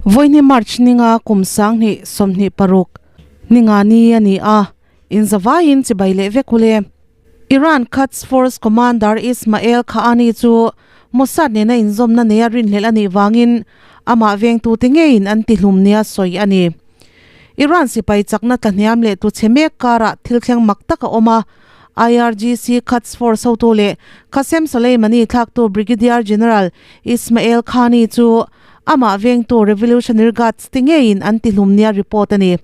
Vawihni March ninga kum 2026 ninga ni a ni a, inzavaiin chibai leh vek ule. Iran Quds Force Commander Ismail Qaani chu Mossad nena inzawmna neia rinhlelh a nih vangin amah vengtute ngeiin an tihlum nia sawi a ni. Iran sipai chakna tlahniam leh tuchhe mek karah thil thleng mak tak a awm a, IRGC Quds Force hotu leh Qasem Soleimani thlaktu Brigadier General Ismail Qaani chu amah vengtu Revolutionary Guards te ngeiin an tihlum nia report a ni.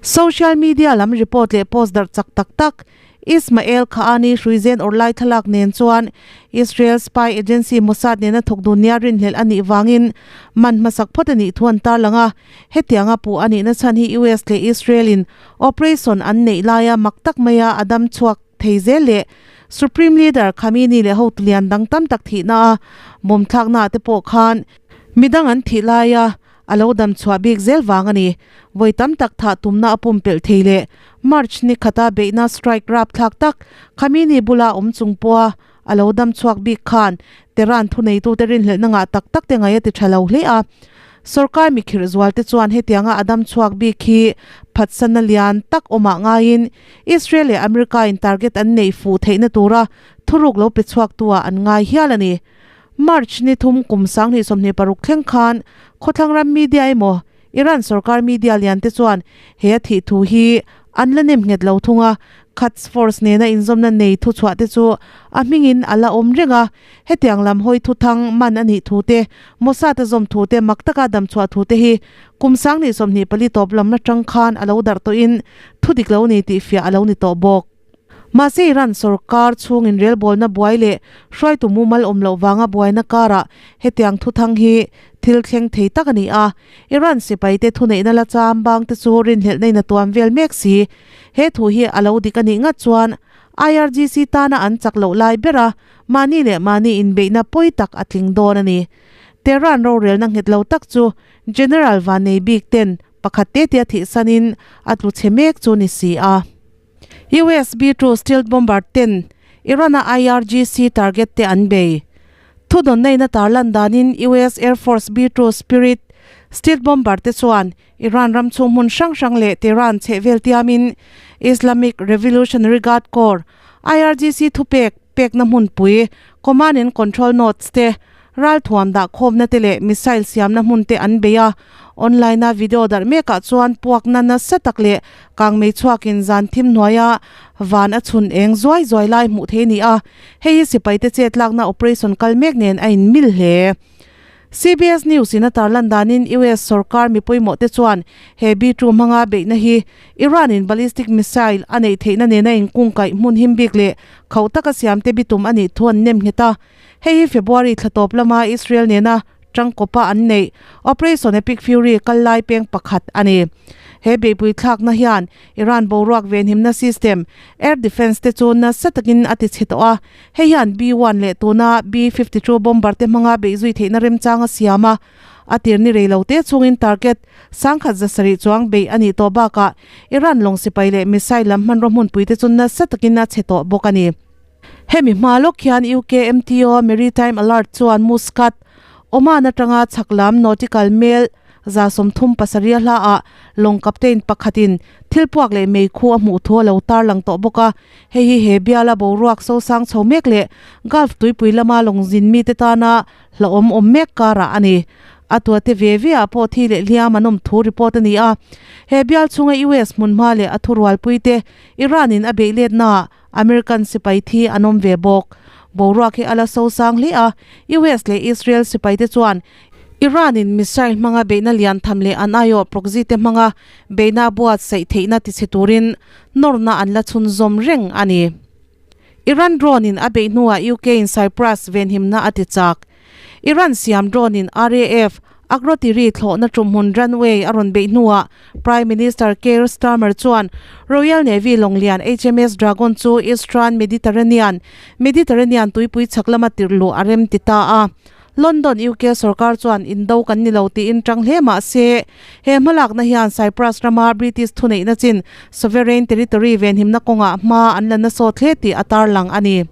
Social media lam report leh post darh chak tak tak Ismail Qaani hruizen awrlai thlalak nen chuan Israel spy agency Mossad nena thawk dun nia rinhlelh a nih vangin man hmasak phawt a nih thu an tarlang a. Hetianga puh a nihna chhan hi US leh Israel in operation an neih laia mak tak maia a dam chhuak thei zel leh Supreme Leader Khamenei leh hotu lian dang tam tak thihna a bawmthlakna ah te pawh khan midang an thih laia A lo dam chhuah bik zel vang a ni. Vawi tam tak thah tumna a pumpelh thei leh March ni khata beihna strike rapthlak tak Khamenei bula awm chung pawha a lo dam chhuak bik khan Tehran thuneitute rinhlelhna ngah tak tak te ngaih a ti tha lo hle a. Sorkar mikhirh zual te chuan hetianga a dam chhuak bik hi phatsanna lian tak awmah ngaiin Israel leh America in target an neih fuh theihna tura thuruk lo pe chhuaktu ah an ngai hial a ni. March ni thum kum 2026 thleng khan khawthlang ram media emaw Iran sorkar media lian te chuan he a thih thu hi an la nem nghet lo thung a, Quds Force nena inzawmna nei thuchhuah te chu a hmingin a la awm reng a, hetiang lam hawi thuthang man a nih thu te, Mossad a zawm thu te mak taka damchhuah thu te hi kum 2024 tawp lam atang khan a lo darh tawhin thudik lo ni tih fiah a lo ni tawh bawk. Mahse Iran sorkar chhungin relbawlna buai leh hruaitu mumal awm loh vanga buaina karah hetiang thuthang hi thil thleng thei tak a ni a, Iran sipaite thuneihna la cham bang te chu rinhlelhna in a tuam vel mek si. He thu hi a lo dik a nih ngat chuan IRGC tana an chak loh lai bera mahni leh mahni inbeihna pawi tak a tling dawn a ni. Tehran rorelna nghet lo tak chu General Vanei bik ten pakhat te tia thihsanin a tlu chhe mek chu ni si a. US B-2 stealth bomber ten Iran-a IRGC target te an bei. Thudawnnaina tarlan danin US Air Force B-2 Spirit stealth bomber te chuan Iran ram chhung hmun hrang hrang leh Tehran chhehvel tiamin Islamic Revolutionary Guard Corps, IRGC, thupek pekna hmunpui, command and control nodes te, Ralthuam dah khawmna te leh missile siamna hmun te an bei a, online a video darh mekah chuan puakna nasa tak leh kangmei chhuakin zan thim hnuaia van a chhun eng zuai zuai lai hmuh thei a ni a, hei hi sipaite chet lakna operation kal mek nen a inmil hle. CBS News in a tarlan danin US sorkar mi pawimawh te chuan he B-2 hmanga beihna hi Iran in ballistic missile a neih theihna nena inkungkaih hmun him bik leh khauh taka siamte bitum a nih thu an nem nghet a. Hei hi February thla tawp lama Israel nena tangkawpa an neih Operation Epic Fury kal lai peng pakhat a ni. He beihpui thlakna hian Iran boruak venhimna system, air defence te chu nasa takin a ti chhe tawh a. Hei hian B-one leh tuna B-52 bomber te hmanga beihzui theihna remchang a siam a. A tir ni rei lo te chungin target 1700 chuang beih a nih tawh bakah Iran lawng sipai leh missile lam hmanraw hmunpui te chu nasa takin a chhe tawh bawk a ni. Hemi hma lawk hian UKMTO Maritime Alert chuan Muscat, Oman atanga chhak lam nautical mel 37 hla ah lawng captain pakhatin thil puak leh meikhu a hmuh thu a lo tarlang tawh bawk a. Hei hi he biala boruak sosang chho mek leh Gulf tuipui lama lawng zin mite tana hlauhawm awm mek karah a ni. A tuate ve ve ah pawh thi leh hliam an awm thu report a ni a. He bial chhunga US hmunhma leh a thurualpuite Iran in a beih letnaah American sipai thi an awm ve bawk. Boruak hi a la so sang hle a, US leh Israel sipaite chuan Iran in missile hmanga beihna lian tham leh an aiawh proxy te hmanga beihna a buatsaih theihna tichhe turin nawrna an la chhunzawm reng a ni. Iran drone in a beih hnuah UK in Cyprus venhimna a ti chak. Iran siam drone in RAF Akrotiri thlawhna tumhmun runway a rawn beih hnuah Prime Minister Keir Starmer chuan Royal Navy lawnglian HMS Dragon chu Eastern Mediterranean, Mediterranean tuipui chhak lama tirh luh a rem ti ta a. London, UK sorkar chuan indo kan ni lo tiin tang hle mah se, he hmalakna hian Cyprus rama British thuneihna chin sovereign territory venhimna kawngah hma an la nasawt hle tih a tarlang a ni.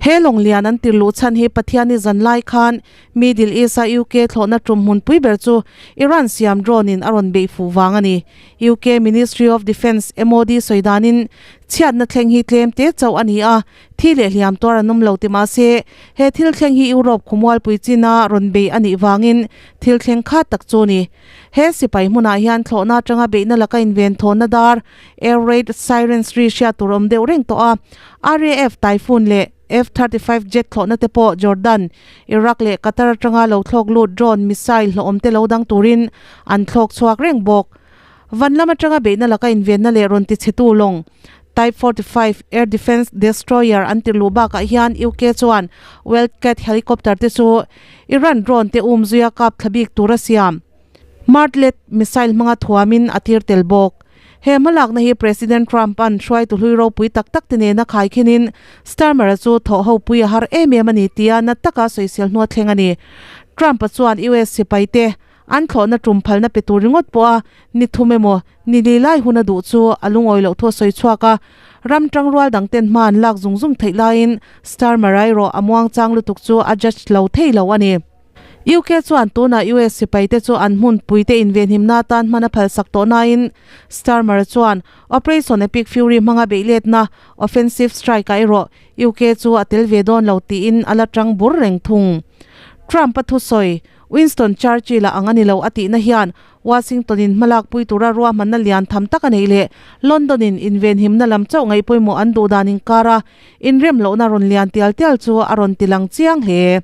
He lawng lian an tir luh chhan hi Pathianni zan lai khan Middle East-a UK thlawhna tum hmunpui ber chu Iran siam drone-in a rawn beih fuh vang a ni. UK Ministry of Defence, MOD, sawi danin chhiatna thleng hi tlem te chauh a ni a, thi leh hliam tuar an awm lo ti mah se, he thil thleng hi Europe khawmualpui china rawn bei a nih vangin thil thleng khat tak chu a ni. He sipai hmunah hian thlawhna atanga beihna laka inventhawna dar, air raid sirens ri hriat tur awm deuh reng tawh a, RAF Typhoon leh F-35 jet thlawhna te pawh Jordan, Iraq leh Qatar atanga lo thlawk lut drone missile hlawhawm te lo dang turin an thlawk chhuak reng bawk. Van lam atanga beihna laka invenna leh rawn tichhetu lawng Type 45 air defence destroyer an tirluh bakah hian UK chuan Wildcat helicopter te chu Iran drone te umzuia kap thla bik tura siam Martlet missile hmanga thuamin a tir tel bawk. He hmalakna hi President Trump-a'n hruaitu hlui ropui tak tak te nena khaikhinin Starmer-a chu thawh ho pui a har em em a ni tia na taka sawisel hnua thleng a ni. Trump-a chuan US sipai te an thlawhna tum phalna pe tur ringawt pawha ni thum emaw ni li lai hun a duh chu a lungawi loh thu a sawi chhuak a, ram tangrual dang ten hma an lak zung zung theih laiin Starmer-a erawh a muangchang lutuk chu a judge lo thei lo a ni. UK chuan tunah US sipaite chu an hmunpuite invenhimna atan hman a phalsak tawh nain Starmer chuan Operation Epic Fury hmanga beihletna, offensive strike, ah erawh UK chu a tel ve dawn lo tiin a la tang bur reng thung. Trump-a thusawi, Winston Churchill-a ang a ni lo a tihna hian Washington-in hmalakpui tura ruahmanna lian tham tak a neih leh London-in invenhimna lam chauh ngaihpawimawh an duh dan inkara inremlohna rawn lian tial tial chu a rawn tilang chiang hle.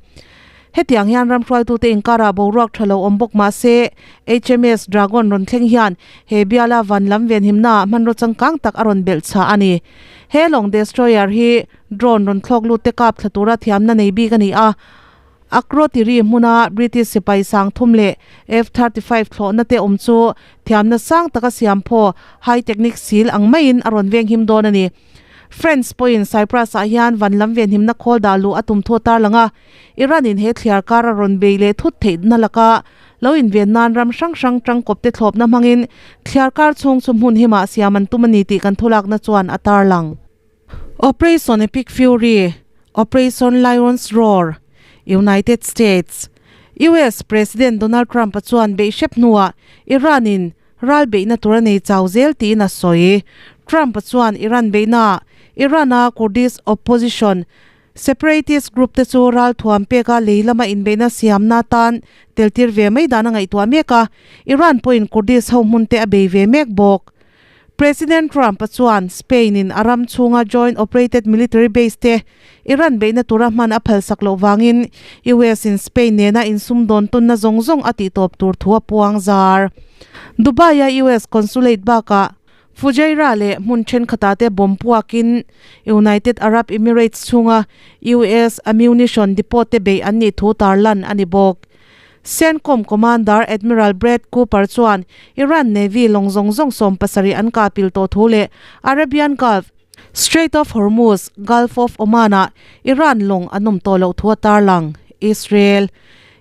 Hetiang hian ram hruaitute inkarah boruak tha lo awm bawk mah se, HMS Dragon rawn thleng hian he biala van lam venhimnaah hmanraw changkang tak a rawn belh chhah a ni. He lawng destroyer hi drone rawn thlawk lut te kap thla tura thiamna nei bik a ni a. Akrotiri hmuna British sipai sang thum leh F-35 thlawhna te awm chu thiamna sang taka siam phaw high technique sil ang maiin a rawn venghim dawn a ni. France pawhin Cyprus-ah hian van lam venhimna khawl dah luh a tum thu a tarlang a. Iran-in he thliar kar a rawn bei leh thut theihna laka lo inven nan ram hrang hrang tangkawpte thlawpna hmangin thliar kar chhung chu hmun himah siam an tum a ni tih kan thulakna chuan a tarlang. Operation Epic Fury, Operation Lion's Roar, United States, US President Donald Trump-a chuan beih hrep hnuah Iran-in ral beihna tur a nei chau zel tiin a sawi. Trump-a chuan Iran beihnaah Iran-a Kurdish opposition Separatist group te chu ralthuam peka lei lama inbeihna siamna atan teltir ve mai dan a ngaihtuah mek a, Iran pawhin Kurdish ho hmun te a bei ve mek bawk. President Trump-a chuan Spain-in a ram chhunga Joint Operated Military Base te Iran beihna tura hman a phalsak loh vangin US-in Spain nena insumdawn tawnna zawng zawng a tihtawp tur thu a puang zar. Dubai-a US Consulate bakah Fujairah leh hmun thenkhatah te bomb puakin United Arab Emirates chhunga US ammunition depot te beih an nih thu tarlan a ni bawk. CENTCOM Commander Admiral Brad Cooper chuan Iran Navy lawng zawng zawng 70 an kah pil tawh thu leh Arabian Gulf, Strait of Hormuz, Gulf of Oman-ah Iran lawng an awm tawh loh thu a tarlang. Israel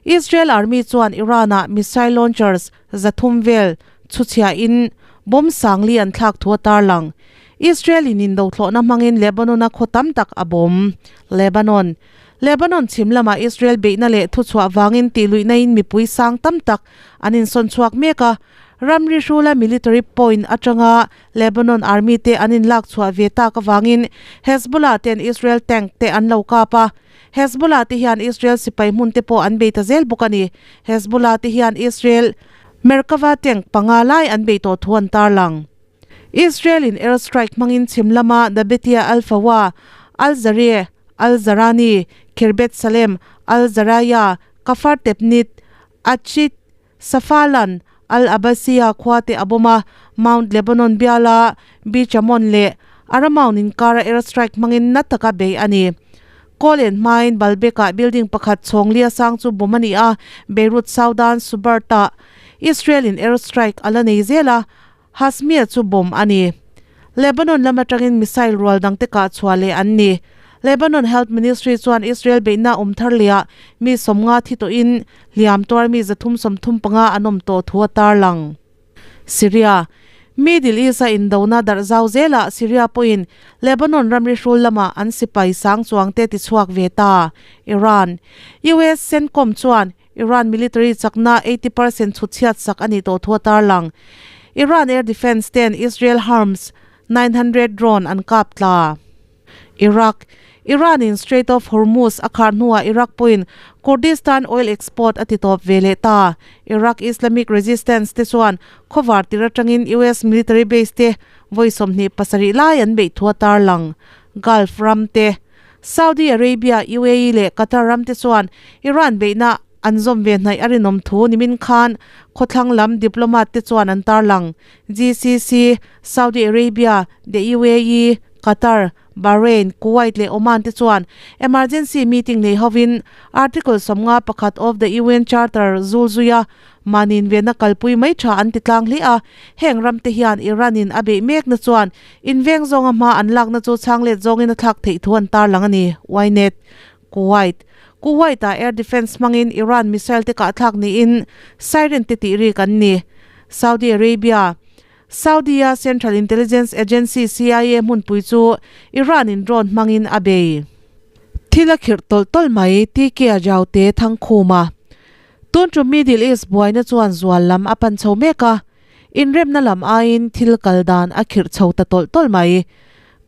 Israel Army chuan Iran-ah missile launchers 300 vel chhuchhiahin bomb sangli an thlak thu a tarlang. Israel in indothlawhna hmangin Lebanon-a khaw tam tak a bawm. Lebanon Lebanon chhim lamah Israel beihna leh thuchhuah vangin tihluihnain mipui sang tam tak an insawn chhuak mek a. Ramri hrula military point atanga Lebanon army te an inlak chhuah ve tak avangin Hezbollah ten Israel tank te an lo kap a. Hezbollah te hian Israel sipai hmun te pawh an bei ta zel bawk a ni. Hezbollah te hian Israel Merkava tank panga lai an bei tawh thu an tarlang. Israel in air strike hmangin chhim lama Nabetia Al-Fawa, Al-Zareh, Al-Zarani, Khirbet Salem, Al-Zaraya, Kafar Tebnit, Achit, Safalan, Al-Abbasiya khua te a bawm a, Mount Lebanon biala Bichamon leh Aramaun inkara air strike hmangin na taka bei a ni. Kawlen hmain Baalbek-ah building pakhat chhawng lia sang chu bawm a ni a, Beirut Southern suburb-ah Israel-in air strike a la nei zel a, Hasmia chu bomb a ni. Lebanon lam atangin missile rual dangte kah chhuah leh an ni. Lebanon Health Ministry chuan Israel beihna awm thar lehah mi 50 thi tawhin hliam tuar mi 335 an awm tawh thu a tarlang. Syria. Middle East-a indona darh zau zelah Syria pawhin Lebanon ramri hrul lamah an sipai sang chuangte tichhuak ve ta. Iran. US CENTCOM chuan Iran military chakna 80 percent chhut chhiat sak a nih tawh thu a tarlang. Iran air defence ten Israel Hermes 900 drone an kap tla. Iraq, Iran in Strait of Hormuz a khar hnuah Iraq pawhin Kurdistan oil export a ti tawp ve leh ta. Iraq Islamic Resistance te chuan khawvar tir atangin US military base te vawi 27 lai an beih thu a tarlang. Gulf ram te, Saudi Arabia, UAE leh Qatar ram te chuan Iran beihna an zawm ve hnaih a rinawm thu nimin khan khawthlang lam diplomat te chuan an tarlang. GCC, Saudi Arabia, the UAE, Qatar, Bahrain, Kuwait leh Oman te chuan emergency meeting nei hovin Article 51 of the UN Charter zul zuia mahni invenna kalpui mai tha an ti tlang hle a. Heng ram te hian Iran in a beih mekna chuan inveng zawnga hma an lakna chu chhanglet zawngin a thlak theih thu an tarlang a ni. Ynet. Kuwait. Kuwait-ah air defence hmangin Iran missile te kahthlak niin siren te tih rik an ni. Saudi Arabia. Saudi-a Central Intelligence Agency, CIA, hmunpui chu Iran-in drone hmangin a bei. Thil a khirh tawlh tawlh mai, TK a Jaute Thangkhuma. Tun chu Middle East buaina chuan zual lam a pan chho mek a, inremna lam aiin thil kal dan a khirh chho ta tawlh tawlh mai.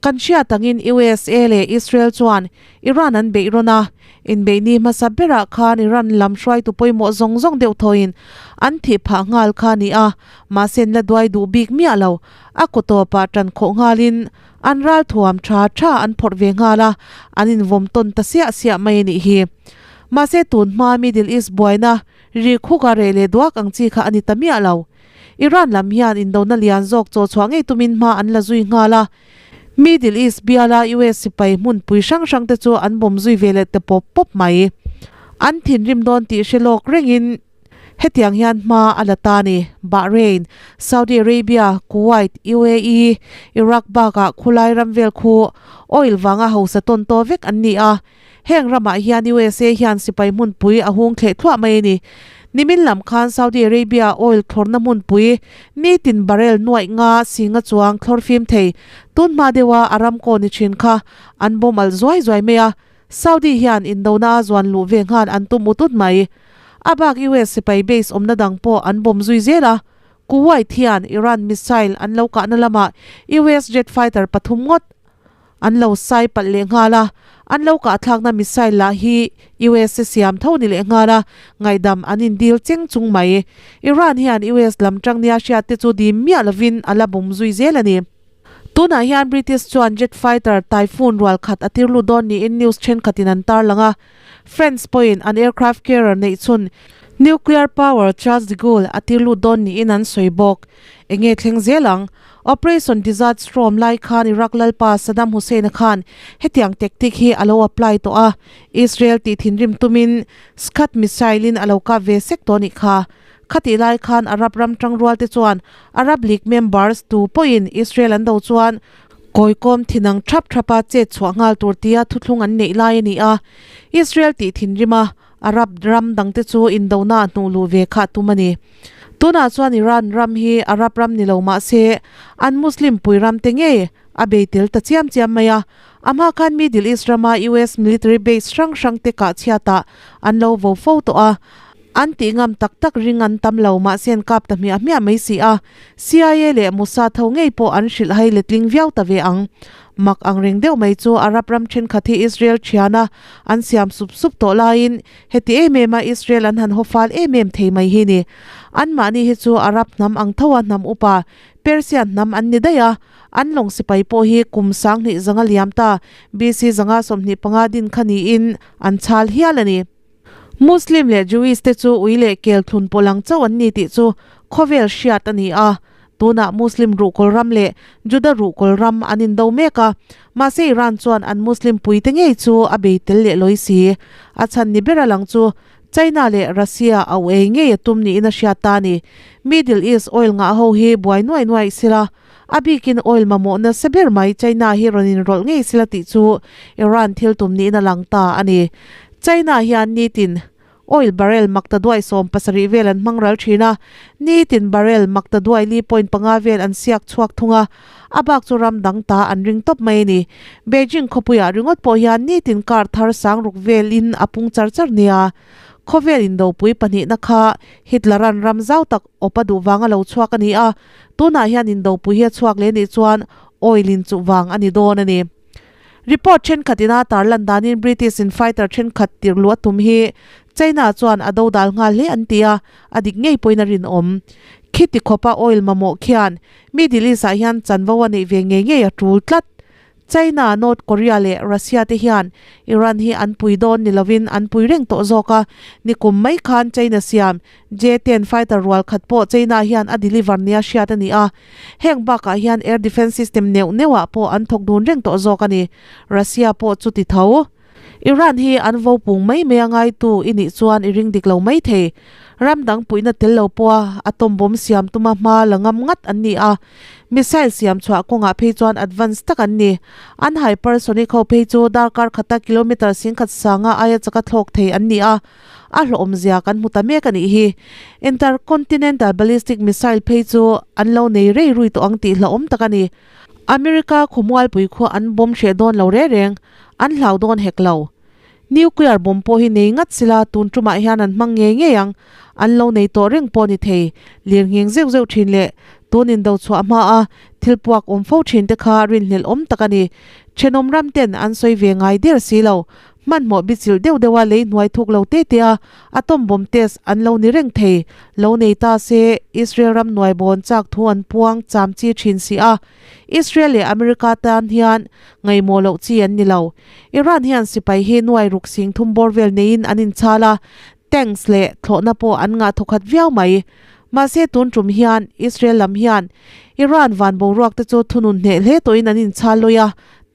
Kan hriat angin USA leh Israel chuan Iran an beih rawn a, inbeihni hmasa berah khan Iran lam hruaitu pawimawh zawng zawng deuh thawhin an thih phah nghal kha a ni a, mahse an la duai duh bik miah lo. A kaw tawpah tan khawh nghalin an ral thuam tha tha an phawrh ve nghal a, an invawm tawn ta siah siah mai a nih hi. Mahse tun hma Middle East buaina ri khuka reh leh duak ang chi kha a ni ta miah lo. Iran lam hian indona lian zawk chaw chhuah ngei tumin hma an la zui nghal a, Middle East biala US sipai hmunpui hrang hrang te chu an bawm zui ve leh ta pawp pawp mai. An thinrim dawn tih hre lawk rengin hetiang hian hma a la ta a ni. Bahrain, Saudi Arabia, Kuwait, UAE, Iraq bakah khulai ram vel khu oil vanga hausa tawn tawh vek an ni a, Heng ramah hian USA hian sipai hmunpui a hung thleh thluah mai a ni. Nimin lam khan Saudi Arabia oil thlawrna hmunpui nitin barrel nuaih nga singa chuang thlawr fim thei tun hma deuha a ram kaw ni thin kha an bawm alh zuai zuai mai a, Saudi hian indona a zuan luh ve nghal an tum ut ut mai. A bak US sipai base awmna dang pawh an bawm zui zel a, Kuwait hian Iran missile an lo kahna lamah US jet fighter pathum ngawt An lo sai palh leh nghal a, an lo kahthlakna missile lah hi US-a siam tho ni leh nghal a, ngaihdam an indil cheng chung mai. Iran hian US lam tang nia hriat te chu dim miah lovin a la bum zui zel a ni. Tunah hian British chuan jet fighter Typhoon rual khat a tir lut dawn niin news thenkhatin an tarlang a, France pawhin an aircraft carrier neih chhun nuclear power Charles de Gaulle a tir lut dawn niin an sawi bawk. Enge thleng zel ang? Operation Desert Storm lai khan Iraq lalpa Saddam Hussein-a khan hetiang tactic hi a lo apply tawh a, Israel tih thinrim tumin Scud missile-in a lo kap ve sek tawh a nih kha. Khatih lai khan Arab ram tangrual te chuan Arab League members tu pawhin Israel an do chuan kawikawm thinang thap thapa chet chhuah nghal tur tia thuthlung an neih lai a ni a, Israel tih thinrima Arab ram dangte chu indona a hnuh luh ve kha a tum a ni. Tunah chuan Iran ram hi Arab ram ni lo mah se, an Muslim pui ram te ngei a bei tel ta chiam chiam mai a. A hma khan Middle East rama US military base hrang hrang te kah chhiatah an lo vo fo tawh a. An tih ngam tak tak ring an tam lo mah se an kap ta hmiah hmiah mai si a. CIA leh Mossad ho ngei pawh an hrilh hai letling viau ta ve ang. Mak ang reng deuh mai chu Arab ram thenkhat hi Israel thiana an siam sup sup tawh laiin heti em em a Israel an han haw fal em em thei mai hi ni. Anmahni hi chu Arab hnam ang tho a hnam upa Persian hnam an ni daih a, an lawng sipai pawh hi kum 2000 zanga liam ta BC 125 din kha niin an chhal hial a ni. Muslim leh Jewish te chu ui leh kel thlun pawlh ang chauh an ni tih chu khawvel hriat a ni a. Tunah Muslim ruhkawl ram leh Juda ruhkawl ram an indo mek a, mahse Iran chuan an Muslim puite ngei chu a bei tel leh lawi si. A chhan ni ber a lang chu China leh Russia a u ei ngei a tum niin a hriat ta a ni. Middle East oil ngah ho hi buai nuai nuai sila, a bikin oil mamawh nasa ber mai China hi rawn inrawlh ngei sila tih chu Iran thil tum niin a lang ta a ni. China hian nitin. Oil barrel maktaduai 70 vel an hmang ral thin a, nitin barrel maktaduai li point panga vel an siak chhuak thung a, a bak chu ram dang ta an ring tawp mai a ni. Beijing khawpuiah ringawt pawh hian nitin car thar sang ruk velin a pung char char nia. Khawvel indopui pahnihna kha Hitler-a'n ram zau tak awp a duh vanga lo chhuak a ni a, tunah hian indopui hi a chhuak leh nih chuan oil in chuh vang a ni dawn a ni. Report thenkhat ina tarlan danin British in fighter thenkhat tirh luh a tum hi China chuan a dodal nghal hle an ti a, a dik ngei pawhin a rinawm. Khiti khawpa oil mamawh khian Middle East ah hian chanvo a neih ve ngei ngei a tul tlat. China, North Korea leh Russia te hian Iran hi an pui dawn ni lovin an pui reng tawh zawk a, nikum mai khan China siam J-ten fighter rual khat pawh China hian a deliver nia hriat a ni a. Heng bakah hian air defence system neuh neuhah pawh an thawk dun reng tawh zawk a ni. Russia pawh chu ti tho. Iran hi an vo pung mai mai a ngaitu i nih chuan i ring dik lo mai thei. Ram dang puihna tel lo pawha atom bomb siam tuma hma la ngam ngat an ni a. Missile siam chhuah kawngah phei chuan advance tak an ni. An hypersonic ho phei chu darkar khata kilometer singkhat sanga aia chaka thlawk thei an ni a. A hlawhawmzia kan hmu ta mek a nih hi. Intercontinental ballistic missile phei chu an lo nei rei rui tawh ang tih hlauhawm tak a ni. America khawmualpui khu an bomb hreh dawn lo reng reng, an hlau dawn hek lo. Nuclear bomb pawh hi nei ngat sila tun tumah hian an hmang ngei ngei ang, an lo nei tawh reng pawh ni thei, lir nghing zeuh zeuh thin leh tun indo chhuah hma a thil puak awm fo thin te kha rinhlelh awm tak a ni. Thenawm ram ten an sawi ve ngai der si lo, Hmanhmawh bichilh deuh deuha lei hnuai thuk lo te te a, atom bomb test an lo ni reng thei. Lo nei ta se, Israel ram hnuai bawn chak thu an puang cham chi thin si a. Israel leh America tan hian ngaihmawh loh chi an ni lo. Iran hian sipai hi nuai ruk sing thum bawr vel neiin an inchhal a, tanks leh thlawhna pawh an ngah thawkhat viau mai. Mahse tun tum hian Israel lam hian Iran van boruak te chu thunun hneh hle tawhin an inchhal lawi a,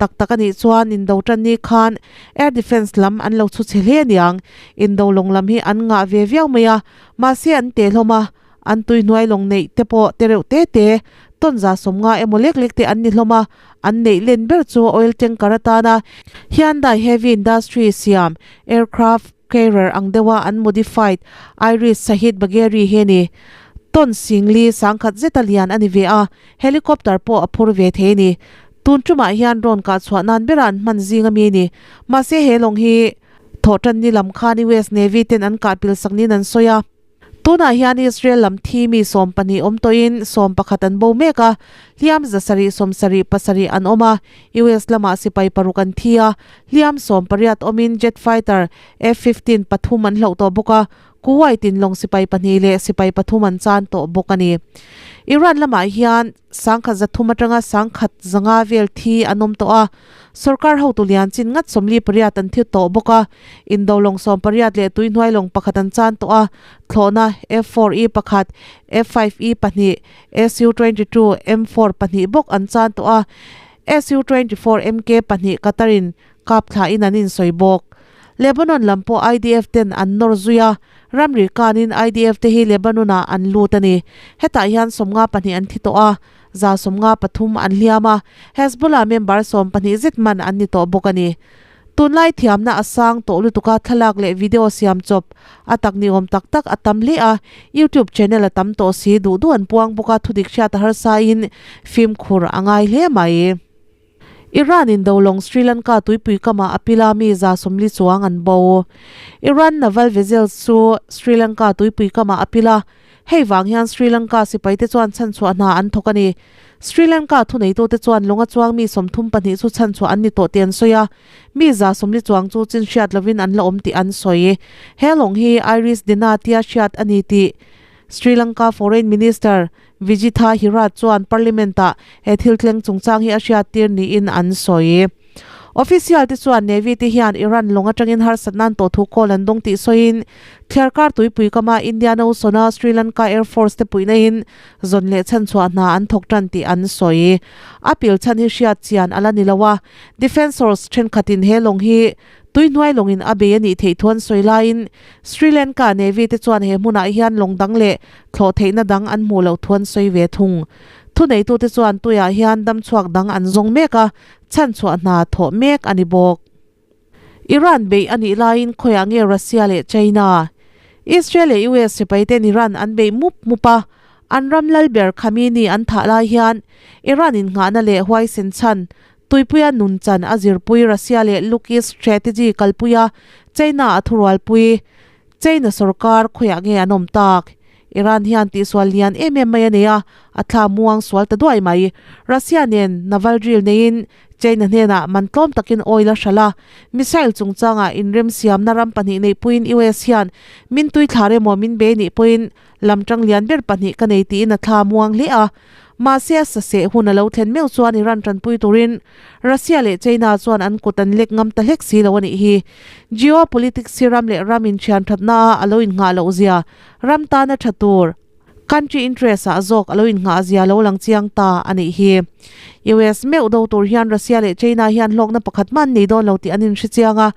Tak tak a nih chuan Indo tan ni khan Air Defence lam an lo chhu chhe hle aniang. Indo lawng lam hi an ngah ve viau mai a, mahse an teh hlawm a, an tui hnuai lawng neih te pawh te reuh te te, tawn za 50 emaw lek lek te an ni hlawm a, an neih len ber chu oil tanker atana Hyundai Heavy Industry siam aircraft carrier ang deuha an modified Iris Sahid Bagheri hi a ni. Tawn singli sangkhat zeta lian a ni ve a, Helicopter pawh a phur ve thei a ni. Tun tumah hian rawn kah chhuah nan bera an hman zing ami a ni. Mahse he lawng hi thawhtan ni lam khan US Navy ten an kah pil sak niin an sawi a. Tunah hian Israel lam thi mi 12 awm tawhin 11 an bo mek a, hliam 700 77 an awm a. US lamah sipai paruk an thi a, hliam 18 awmin jet fighter F-15 pathum an hloh tawh bawk a. Kuwait in lawng sipai pahnih leh sipai pathum an chan tawh bawk a ni. Iran lamah hian sangkhat zathum atanga sangkhat zanga vel thi an awm tawh a, sorkar hotu lian chin ngat 48 an thi tawh bawk a, indo lawng 18 leh tuihnuai lawng pakhat an chan tawh a, thlawhna F-4E pakhat, F-5E pahnih, Su-22 M-4 pahnih bawk an chan tawh a, Su-24 MK pahnih Qatar in kap thlain an insawi bawk. Lebanon lam pawh IDF ten an nawr zui a, ramri kanin IDF te hi Lebanon ah an lut a ni. Hetah hian 52 an thi tawh a, 153 an hliam a, Hezbollah member 12 zet man an ni tawh bawk a ni. Tunlai thiamna a sang tawh lutuk a, thlalak leh video siam chawp a tak ni awm tak tak a tam hle a, YouTube channel a tam tawh si, duh duh an puang bawk a, thudik hriat a harsa in fimkhur a ngai hle mai. Iran in dolawng Sri Lanka tuipui kamah a pila mi 40 chuang an bo. Iran naval vessels chu Sri Lanka tuipui kamah a pil a, hei vang hian Sri Lanka sipaite chuan chhanchhuah hna an thawk a ni. Sri Lanka thuneitute chuan lawnga chuang mi 32 chu chhanchhuah an ni tawh tih an sawi a, mi 40 chuang chu chin hriat lovin an la awm tih an sawi. He lawng hi Iris Dena tia hriat a ni tih Sri Lanka Foreign Minister Vijitha Hirath chuan Parliament-ah he thil thleng chungchang hi a hriattir niin an sawi. Official te chuan Navy te hian Iran lawng atangin harsatna an tawh thu call an dawng tih sawiin thliarkar tuipui kama Indian Ocean-a Sri Lanka Air Force te puihna in zawn leh chhanchhuah hna an thawk tan tih an sawi. A pil chhan hi hriat chian a la ni lo a, defence source thenkhatin he lawng hi Tui hnuai lawngin a bei a nih theih thu an sawi laiin Sri Lanka Navy te chuan he hmunah hian lawng dang leh thlawh theihna dang an hmuh loh thu an sawi ve thung. Thuneitute chuan tuiah hian damchhuak dang an zawng mek a, chhanchhuah hna thawh mek a ni bawk. Iran beih a nih laiin khawiah nge Russia leh China? Israel leh US sipai ten Iran an beih mup mup a, an ram lal ber Khamenei an thah lai hian Iran innghahna leh huaisen chhan tuipuia nun chan a zirpui Russia leh Look East strategy kalpuia China a thurualpui China sorkar khawiah nge an awm tak? Iran hian tihsual lian em em mai a nei a, a thla muang sual ta duai mai. Russia nen naval drill neiin China hnenah man tlawm takin oil a hralh a, missile chungchangah inremsiamna ram pahnih neihpuiin US hian min tuithlar emaw min be nih pawhin lamtang lian ber pahnih ka nei tiin a thla muang hle a. Mahse a saseh hun a lo thlen meuh chuan Iran tanpui turin Russia leh China chuan an kut an lek ngam ta hlek si lo a nih hi. Geopolitics hi ram leh ram inthian thatna a a lo innghah loh zia, ram tana tha tur, country interest ah zawk a lo innghah zia lo lang chiang ta a nih hi. US meuh do tur hian Russia leh China hian hlawkna pakhat hma an nei dawn lo tih an inhre chiang a,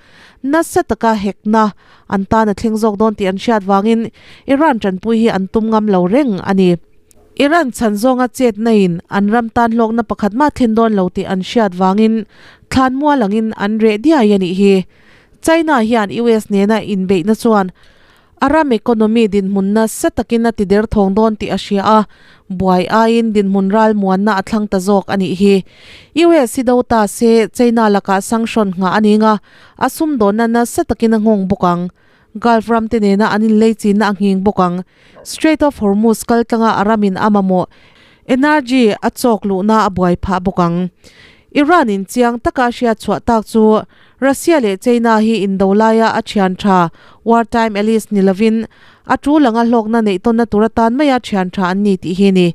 nasa taka hekna an tan a thleng zawk dawn tih an hriat vangin Iran tanpui hi an tum ngam lo reng a ni. Iran chhan zawnga chetna in an ram tan hlawkna pakhat mah thlen dawn lo tih an hriat vangin thlan mual angin an reh diai a nih hi. China hian US nena inbeihna chuan a ram economy dinhmun nasa takin a ti der thawng dawn tih a hria a, buai aiin dinhmun ral muanna a thlang ta zawk a nih hi. US hi do ta se China lakah sanction nghah a ning a, a sumdawnna nasa takin a nghawng bawk ang. Gulf ram te nena an inlei chinna a nghing bawk ang. Strait of Hormuz kal tlanga a ramin a mamawh energy a chawk luhna a buai phah bawk ang. Iran in chiang taka hriat chhuah tak chu Russia leh China hi indo laia a thian tha wartime allies ni lovin a tul anga hlawkna neih tawnna tur atan maia thian tha an ni tih hi a ni.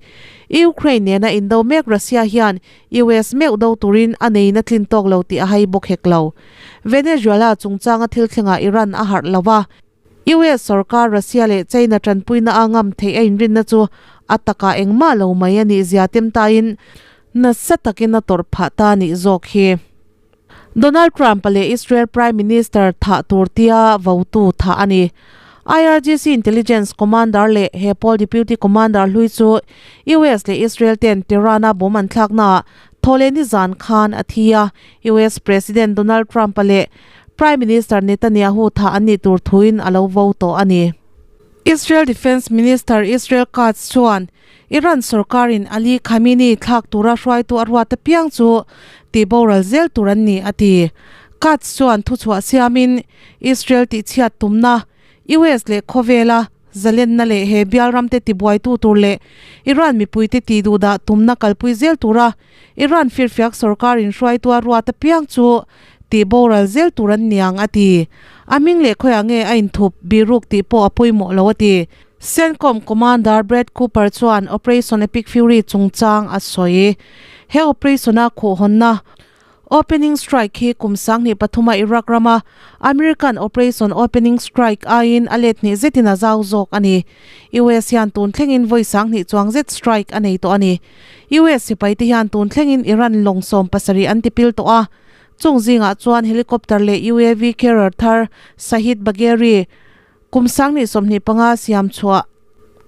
Ukraine nena indo mek Russia hian US meuh do turin a neina tlin tawk lo tih a hai bawk hek lo. Venezuela chungchanga thil thlengah Iran a harh lo a, US sorkar Russia leh China tanpuina a ngam theih a inrinna chu a takah engmah lo mai a nih zia tem tain nasa takin a tawrh phah ta nih zawk hi. Donald Trump-a leh Israel Prime Minister thah tur tia votu thah a ni. IRGC Intelligence Commander leh he pawl Deputy Commander hlui chu US leh Israel ten Tehran-a bomb an thlaknaah thawhleh nizan khan a thi a, US President Donald Trump-a leh Prime Minister Netanyahu thah an nih tur thuin a lo vo tawh a ni. Israel Defence Minister Israel Katz chuan Iran sorkarin Ali Khamenei thlak tura hruaitu a ruat apiang chu tihboral zel tur an ni, a ti. Katz chuan thuchhuah siamin Israel tihchhiat tumna US leh khawvela zalenna leh he bial ramte tibuaitu tur leh Iran mipuite tihduhdah tumna kalpui zel tura Iran firfiak sorkar inhruaitua ruat apiang chu tihboral zel tur an niang a ti. A hming leh khawiah nge a inthup biruk tih pawh a pawimawh lo a ti. CENTCOM Commander Brad Cooper chuan Operation Epic Fury chungchang a sawi. He operation-a khuhhawnna Opening Strike hi kum 2003 a Iraq rama American Operation Opening Strike aiin a let hnih zetin a zau zawk a ni. US hian tun thlengin vawi 2000 chuang zet strike a nei tawh a ni. US sipaite hian tun thlengin Iran lawng 70 an tipil tawh a, chung zingah chuan helicopter leh UAV carrier thar Shahid Bagheri kum 2025 siam chhuah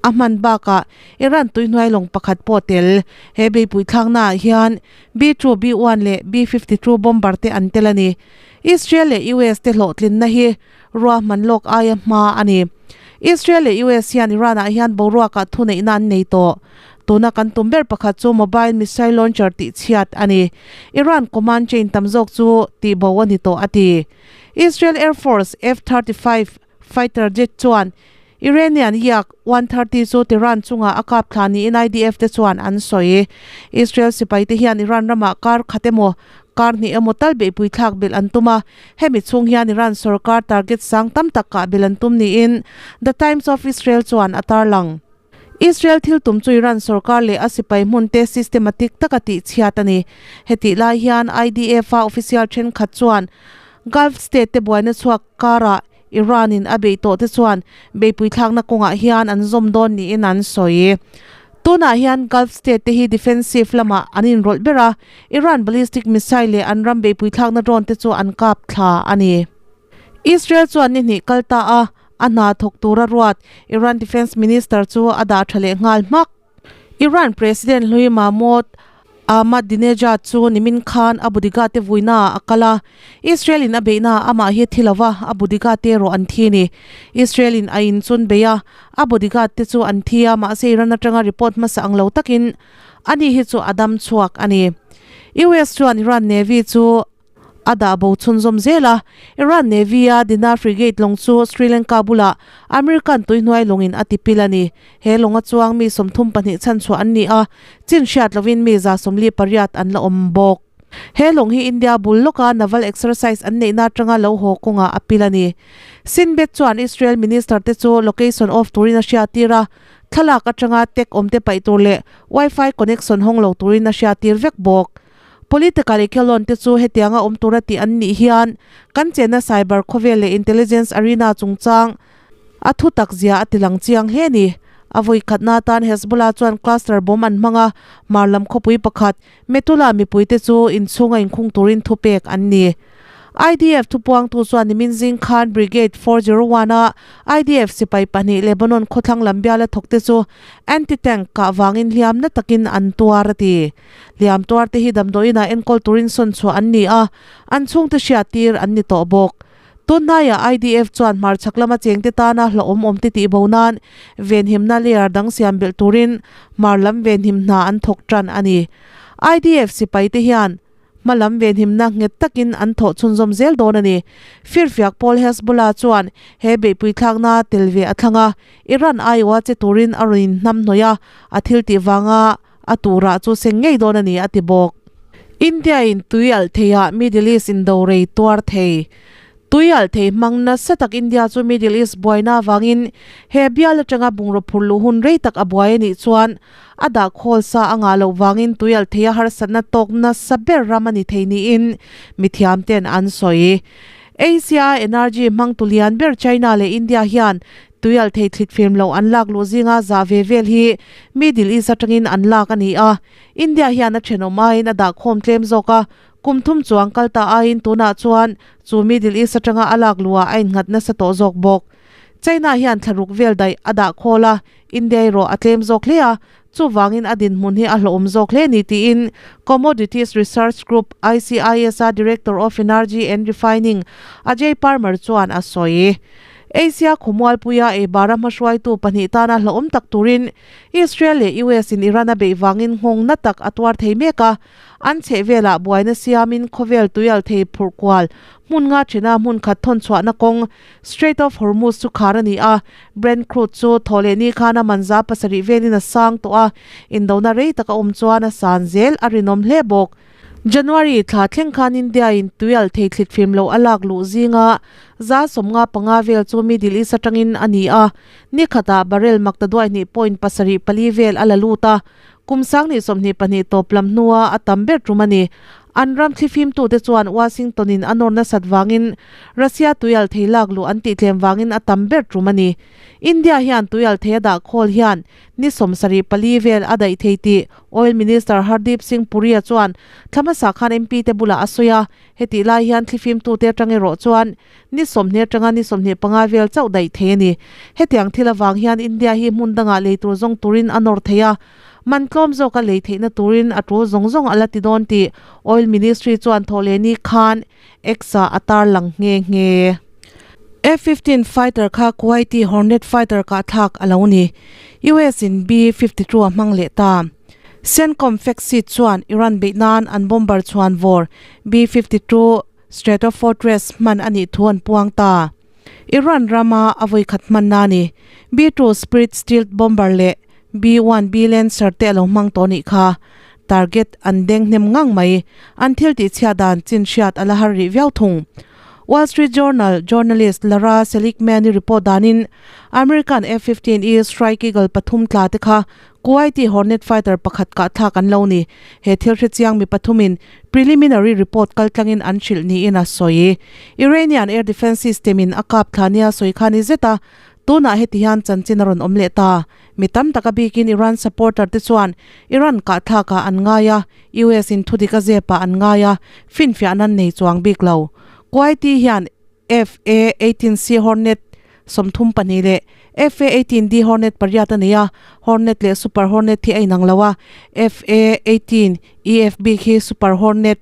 a hman bakah Iran tuihnuai lawng pakhat pawh tel. He beipui thlaknaah hian B-2, B-1 leh B-52 bomber te an tel a ni. Israel leh US te hlawhtlinna hi ruahman lawk aia hma a ni. Israel leh US hian Iran-ah hian boruakah thuneihna an nei tawh. Tuna kan tum ber pakhat chu mobile missile launcher tihchhiat a ni. Iran command chain tam zawk chu tihbo a ni tawh a ti. Israel Air Force F-35 fighter jet chuan Iranian Yak 130 chu Tehran chungah a kap thla niin IDF te chuan an sawi. Israel sipai te hian Iran ramah kar khat emaw, kar hnih emaw tal beihpui thlak belh an tum a, hemi chhung hian Iran sorkar target sang tam tak kah belh an tum niin The Times of Israel chuan a tarlang. Israel thil tum chu Iran sorkar leh a sipai hmun te systematic taka tihchhiat a ni. Hetih lai hian IDF-a official thenkhat chuan Gulf state te buaina chhuak karah Iran in a beih tawh te chuan beihpui thlakna kawngah hian an zawm dawn niin an sawi. Tunah hian Gulf state te hi defensive lamah an inrawlh ber a, Iran ballistic missile leh an ram beihpui thlakna drone te chu an kap thla a ni. Israel chuan ni hnih kal ta a, a hna thawk tura ruat Iran Defence Minister chu a dah tha leh nghal hmak. Iran President hlui Mahmoud. Ahmadinejad chu nimin khan a budiga te vuina ah a kal a, Israel in a beihna ah amah hi a thi lo va, a budiga te erawh an thi a ni. Israel in a in chun bei a, a bodyguard te chu an thi a, mahse Iran atanga report hmasa ang lo takin ani hi chu a dam chhuak a ni. US chuan Iran Navy chu a dah bo chhunzawm zel a, Iran Navy a Dinar frigate lawng chu Sri Lanka bulah American tuihnuai lawngin a tipil a ni. He lawnga chuang mi 32 chhanchhuah an ni a, chin hriat lovin mi 78 an la awm bawk. He lawng hi India bul lawka naval exercise an neihna atanga lo haw kawngah a pil a ni. Shin Bet chuan Israel minister te chu location off turin a hriattir a, thlalak atanga tag awmte paih tur leh wifi connection hawng lo turin a hriattir vek bawk. Political echelon te chu hetianga awm tura tih an nih hian kan chenna cyber khawvel leh intelligence arena chungchang a thu tak zia a tilang chiang hle a ni. A vawi khatna atan Hezbollah chuan cluster bomb an hmang a, mar lam khawpui pakhat Metula mipuite chu inchhunga inkhung turin thupek an ni. IDF thupuangtu chuan nimin zing khan Brigade 401 a IDF sipai pahnih Lebanon khawthlang lam biala thawkte chu anti-tank kah vangin hliamna takin an tuar a ti. Hliam tuarte hi damdawiinah enkawl turin sawn chhuah an ni a, an chhungte hriattir an ni tawh bawk. Tunhnaiah IDF chuan hmarchhak lama chengte tana hlauhawm awmte tihbo nan venhimna layer dang siam belh turin hmar lam venhim hna an thawk tan a ni. IDF sipaite hian hma lam venhimna nghet takin an thawh chhunzawm zel dawn a ni. Firfiak pawl Hezbollah chuan he beihpui thlakna tel ve a thlang a, Iran aiawha che turin a rawn inhnamhnawih a, a thil tih vanga a turah chu seng ngei dawn a ni a ti bawk. India in tui alh theiah Middle East in do rei tuar thei. Tui alh thei hmang nasa tak India chu Middle East buaina avangin he bial atanga bungraw phur luh hun rei tak a buai a nih chuan a dah khawl sa a ngah loh vangin tui alh theia harsatna tawk nasa ber ram a ni thei niin mithiam ten an sawi. Asia energy hmang tu lian ber China leh India hian Tuial thei thlit firm lo an lak luh zinga zah ve vel hi Middle East atangin an lak a ni a, India hian a thenawm aiin a dah khawm tlem zawk a, kum thum chuang kal ta aiin tunah chuan chu Middle East atanga a lak luhah a innghat nasa tawh zawk bawk. China hian thlaruk vel daih a dah khawl a, India erawh a tlem zawk hle a, chuvangin a dinhmun hi a hlawhawm zawk hle ni tiin Commodities Research Group, ICIS-a Director of Energy and Refining Ajay Parmar chuan a sawi. Asia khawmualpuia eibara hmahruaitu pahnih tana hlauhawm tak turin Israel leh US in Iran a beih vangin nghawng na tak a tuar thei mek a, an chhehvelah buaina siamin khawvel tuial thei phurh kual hmun nga thina hmun khat thawn chhuahna kawng Strait of Hormuz chu khar a ni a, Brent crude chu thaw leh ni khan a man za pasarih velin a sang tawh a, indona rei tak a awm chuan a san zel a rinawm hle bawk. January thla thleng khan India in tuial thei thlit fim loh a lak luh zinga 55 vel chu Middle East atangin a ni a, ni khatah barrel makta duai hnih point pasarih pali vel a la lut a, kum 2022 tawp lam hnua a tam ber tum a ni. An ram thlifimtute chuan Washington in a nawr nasat vangin Russia tuial thei lak luh an tihtlem vangin a tam ber tum a ni. India hian tuial thei a dah khawl hian ni 74 vel a daih thei tih Oil Minister Hardeep Singh Puri-a chuan thla hmasa khan MP te bulah a sawi a, hetih lai hian thlifimtute atang erawh chuan ni 20 atanga ni 25 vel chauh daih thei a ni. Hetiang thil avang hian India hi hmun dangah lei tur zawng turin a nawr thei a, man tlawm zawka lei theihna turin a tul zawng zawng a la ti dawn tih Oil Ministry chuan thawhlehni khan X-ah a tarlang nghe nghe. F-15 fighter kha Kuwaiti Hornet fighter kahthlak a lo ni. US in B-52 a hmang leh ta. CENTCOM fact sheet chuan Iran beih nan an bomber chhuan vawr B-52 Stratofortress hman a nih thu an puang ta. Iran rama a vawikhat hmanna a ni. B-2 Spirit stealth bomber leh B-1B Lancer te a lo hmang tawh nih kha. Target an deng hnem ngang mai. An thil tihchhiat dan chin hriat a la har rih viau thung. Wall Street Journal journalist Lara Seligman-i report danin American F-15 E Strike Eagle pathum tla te kha Kuwaiti Hornet fighter pakhat kahthlak an lo ni. He thil hrechiang mi pathumin preliminary report kaltlangin an hrilh niin a sawi. Iranian air defence system in a kap thla nia sawi kha ni zet a, tunah heti hian chanchin a rawn awm leh ta. Mi tam tak a bikin Iran supporter te chuan Iran kahthlakah an ngai a, US in thudik a zepah an ngai a, finfiah nan nei chuang bik lo. Kuwaiti hian F-A 18 C Hornet 32 leh FA-18D Hornet pariat a nei a, Hornet leh Super Hornet hi a inang lo a, FA-18 EFB khi Super Hornet,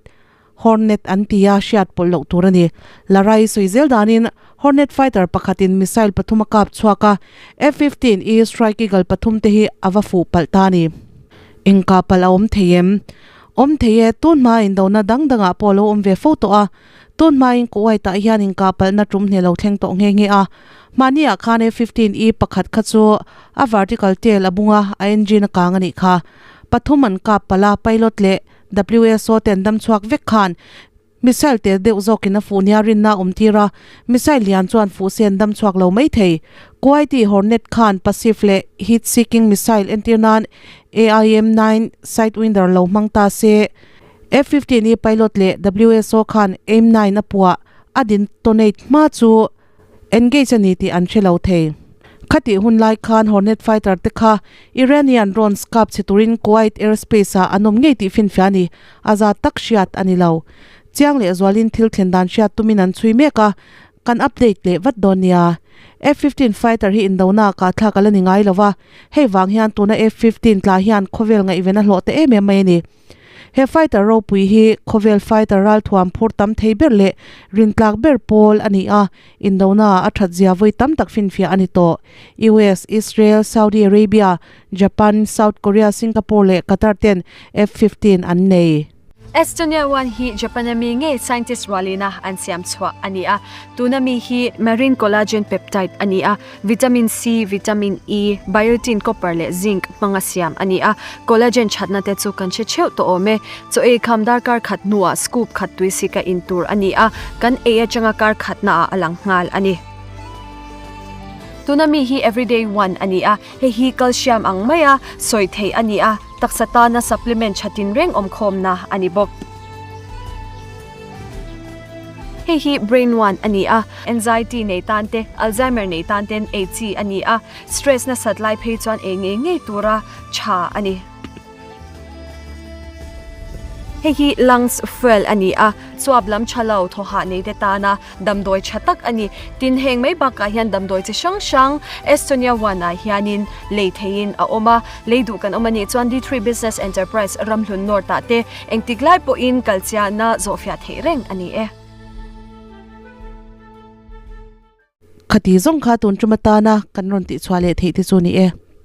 Hornet an ti a, hriat pawlh loh tur a ni. Larai sawi zel danin Hornet fighter pakhatin missile pathum a kap chhuak a, F-15E Strike Eagle pathum te hi a va fuh palh ta a ni. Engkah palh a awm thei em? Awm thei e, tun hma indona dang dangah pawh a lo awm ve fo tawh a, tun hmain Kuwait ah hian inkah palhna tum hne lo thleng tawh nghe nghe a. Mahni ah khan F-15E pakhat kha chu a vertical tail a bung a, a engine a kang a nih kha. Pathum an kap palh a, pilot leh WSO te an dam chhuak vek khan missile tel deuh zawkin a fuh nia rinna a awm tir a, missile lian chuan fuh se an dam chhuak lo mai thei. Kuwaiti Hornet khan passive leh heat seeking missile entir nan AIM-9 Sidewinder lo hmang ta se, F-15E pilot leh WSO khan AIM-9 a puah a detonate hma chu Engage a ni tih an hre lo thei. Khatih hun lai khan Hornet fighter te kha Iranian drones kap chhe turin Kuwait airspace ah an awm ngei tih finfiah a ni. A za tak hriat a ni lo. Chiang leh zualin thil thlen dan hriat tumin an chhui mek a, kan update leh vat dawn nia. F-15 fighter hi indona kah thlak a la ni ngai lo va, hei vang hian tuna F-15 tla hian khawvel ngaihven a hlawh ta em em mai a ni. He fighter ropui hi khawvel fighter ralthuam phur tam thei ber leh rintlak ber pawl a ni a, indona a that zia vawi tam tak finfiah a ni tawh. US, Israel, Saudi Arabia, Japan, South Korea, Singapore leh Qatar ten F-15 an nei. Estonia one hi Japan a mi ngei scientist rualina an siam chhuah a ni a, tuna mi hi marine collagen peptide a ni a, Vitamin C, Vitamin E, Biotin, Copper leh Zinc hmanga siam a ni a, Collagen thatna te chu kan hre theuh tawh awm e. Chaw ei kham darkar khat hnuah scoop khat tui sik a in tur a ni a, kan ei atanga kar khatnaah a lang nghal a ni. Tuna mi hi Everyday One a ni a, hei hi calcium ang maia sawi theih a ni a, taksa tana supplement tha tinreng awmkhawmna a ni bawk. Hei hi brain one a ni a, anxiety nei tan te, Alzheimer nei tan ten ei chi a ni a, stress nasat lai phei chuan ei ngei ngei tura tha a ni. Hei hi lungs fuel a ni a, chuap lam tha lo thaw hah nei te tana damdawi tha tak a ni. Tin, heng mai bakah hian damdawi chi hrang hrang Estonia one ah hianin lei theihin a awm a, lei duh kan awm a nih chuan D3 Business Enterprise Ramhlun North ah te Engtik lai pawhin kalchiahna zawhfiah theih reng a ni e. Khati zawng kha tun tum atana kan rawn tihchhuah leh theih te chu ni e.